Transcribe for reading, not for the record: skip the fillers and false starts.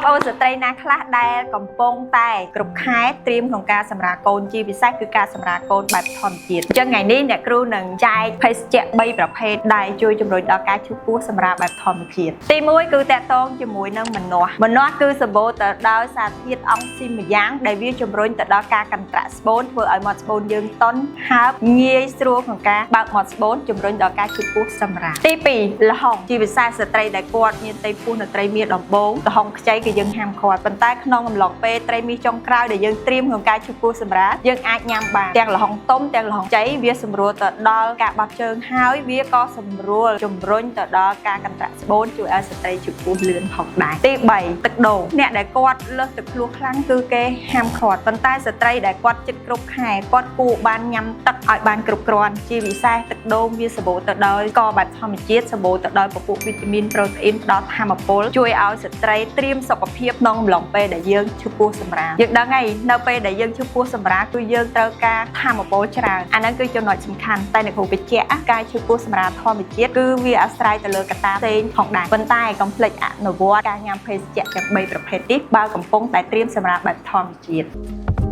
ប្អូនស្ត្រីណាខ្លះដែលកំពុងតែគ្រប់ខែត្រៀមក្នុងការសម្រាលកូនជាពិសេសគឺការសម្រាលកូនបែបធម្មជាតិអញ្ចឹងថ្ងៃនេះអ្នកគ្រូនឹងចែកភេសជ្ជៈ3ប្រភេទដែលជួយជំរុញដល់ការឈឺពោះសម្រាលបែបធម្មជាតិទី1គឺតាក់ទងជាមួយនឹងម្នាស់ម្នាស់គឺសម្បូរទៅដោយសារធាតុអង់ស៊ីមម្យ៉ាងដែលវាជំរុញទៅដល់ការកន្ត្រាក់ស្បូនធ្វើឲ្យមាត់ស្បូនយើងតន់ហើបងាយស្រួលក្នុងការបើកមាត់ស្បូនជំរុញដល់ការឈឺពោះសម្រាលទី2ល្ហុងជាពិសេសស្ត្រីដែលគាត់មានផ្ទៃពោះនៅត្រីមាសដំបូងល្ហុងខ្ចីគឺយើងហាមឃាត់ប៉ុន្តែក្នុងអំឡុងពេលត្រីមាសចុងក្រោយដែលយើងត្រៀមក្នុងការឈឺពោះសម្រាលយើងអាចញ៉ាំបានទាំងល្ហុងទុំទាំងល្ហុងខ្ចីវាសម្រួលទៅដល់ការបត់ជើងហើយវាក៏សម្រួលជំរុញទៅដល់ការកន្ត្រាក់ស្បូនជួយឲ្យស្ត្រីឈឺពោះលឿនផងដែរទី3ទឹកដូងអ្នកដែលគាត់លើសទឹកភ្លោះខ្លាំងគឺគេហាមឃាត់ប៉ុន្តែស្ត្រីដែលគាត់ចិត្តគ្រប់ខែគាត់គួរបានញ៉ាំទឹកឲ្យបានគ្រប់គ្រាន់ជាពិសេសទឹកដូងវាសម្បូរទៅដោយកបែបធម្មជាតិសម្បូរទៅដោយពពួកវីតាមីនប្រូតេអ៊ីនផ្ដល់ធមពលជួយឲ្យស្ត្រីត្រៀមសុខភាពក្នុងអំឡុងពេលដែលយើងឈឺពោះសម្រាលយើងដឹងហើយនៅពេលដែលយើងឈឺពោះសម្រាលគឺយើងត្រូវការធមពលច្រើនអាហ្នឹងគឺចំណុចសំខាន់តែអ្នកគ្រូបញ្ជាក់ការឈឺពោះសម្រាលធម្មជាតិគឺវាអាស្រ័យទៅលើកត្តាផ្សេងផងដែរប៉ុន្តែកុំភ្លេចអនុវត្តការញ៉ាំភេសជ្ជៈទាំង3ប្រភេទនេះបើកំពុងតែត្រៀមសម្រាលបែបធម្មជាតិ។